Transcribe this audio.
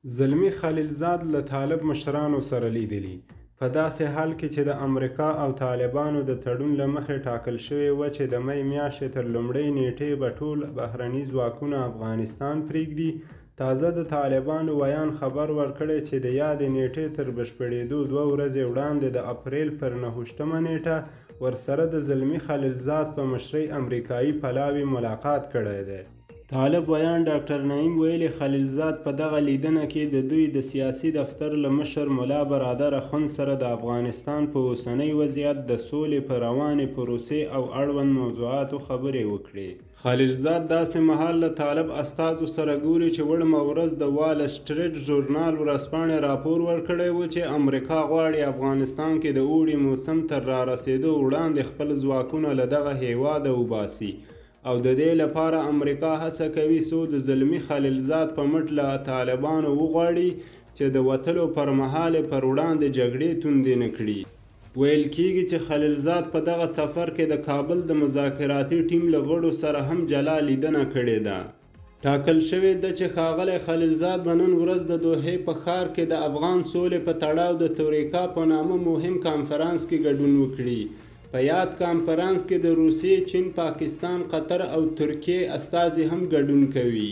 زلمي خلیلزاد له طالب مشرانو سره لیدلي. په داسې حال کې چې د امریکا او طالبانو د تړون له مخې ټاکل شوې وه چې د مۍ میاشتې تر لومړۍ نېټې به ټول بهرني ځواکونه افغانستان پرېږدي، تازه د طالبانو ویاند خبر ورکړی چې د یادې نېټې تر بشپړېدو دوه ورځې وړاندې د اپرېل پر 29 نېټه ورسره د زلمي خلیلزاد په مشرۍ امریکايي پلاوي ملاقات کړی دی. طالب ویاند ډاکټر نعیم ویلي، خلیلزاد په دغه لیدنه کې د دوی د سیاسي دفتر له مشر ملا برادر اخوند سره د افغانستان په اوسنۍ وضعیت، د سولې په روانې پروسې او اړوند موضوعاتو خبرې وکړې. خلیلزاد داسې مهال له طالب استازو سره ګوري چې وړمه ورځ د وال سټریټ ژورنال ورځپاڼې راپور ورکړی و چې امریکا غواړي افغانستان کې د اوړي موسم تر رارسېدو وړاندې خپل ځواکونه له دغه هېواده وباسي او د دې لپاره امریکا هڅه کوي څو د زلمي خلیلزاد په مټ له طالبانو وغواړي چې د وتلو پر مهال یې پر وړاندې جګړې توندې نه کړي. ویل کېږي چې خلیلزاد په دغه سفر کې د کابل د مذاکراتي ټیم له غړو سره هم جلا لیدنه کړې ده. ټاکل شوې ده چې ښاغلی خلیلزاد به نن ورځ د دوحې په ښار کې د افغان سولې په تړاو د توریکا په نامه مهم کانفرانس کې ګډون وکړي. په یاد کانفرانس کې د روسیې، چین، پاکستان، قطر او ترکیې استازي هم ګډون کوي.